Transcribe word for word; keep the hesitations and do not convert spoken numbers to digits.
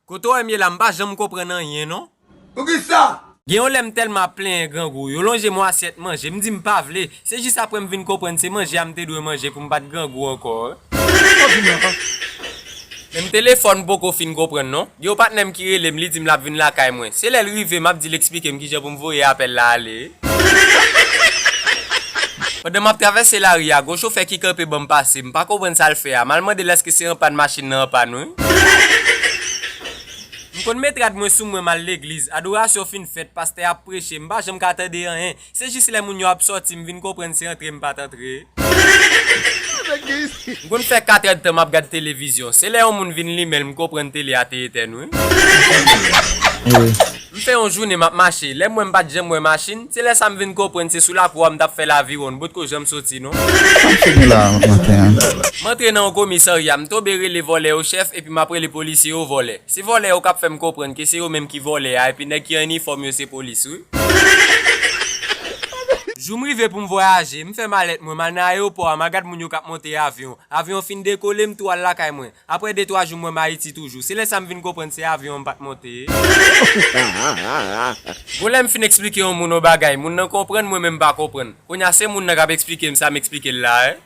Kote w wè m ye la, m pa janm konprann anyen non. Poukisa? Gen yon lè m tèlman ap plenyen grangou, yo lonje m yon asyèt manje, m di m pa vle. Se jis apre m vin konprann se manje a m te dwe manje pou m pa t grangou ankò. Men m telefòn m poko fin konprann non. Gen yon patnè m ki rele m, li di m l ap vin lakay mwen. Se lè l rive, m ap di l eksplike m kijan pou m voye apèl la ale. Pandan m ap travèse lari a, gon chofè ki kanpe ban m pase, m pa konprann sa l fè a. M al mande l èske se an pàn machin nan an pàn wi. M konn met rad mwen sou mwen, m al legliz. Adorasyon fin fèt, pastè ap preche, m pa janm ka tande anyen. Se jis lè moun yo ap sòti, m vin konprann se antre m pa t antre. M konn fè kat èdtan m ap gad televizyon. Se lè yon moun vin limen l, m konprann tele a te etèn wi. M fè yon jounen m ap mache. Lè m wè m pa t janm wè machin, se lè sa m vin konprann se sou lakou a m t ap fè laviwonn, m potko janm soti non. M antre nan yon komisarya, m tonbe rele vòlè yo chèf, epi m ap rele polisye yo vòlè. Se vòlè yo k ap fè m konprann ke se yo menm ki vòlè a, epi nèg ki an inifòm yo se polis wi. Jou m rive pou m vwayaje, m fè malèt mwen, m al nan ayewopò a, m al gad moun yo k ap monte avyon. Avyon fin dekole, m tou al lakay mwen. Apre de twa jou, m wè m Ayiti toujou. Se lè sa m vin konprann se avyon an m pa t monte. Gon lè m fin eksplike yon moun yon bagay, moun nan konprann, mwen menm m pa konprann. Kounye a se moun nan k ap eksplike m sa m eksplike l la, wi.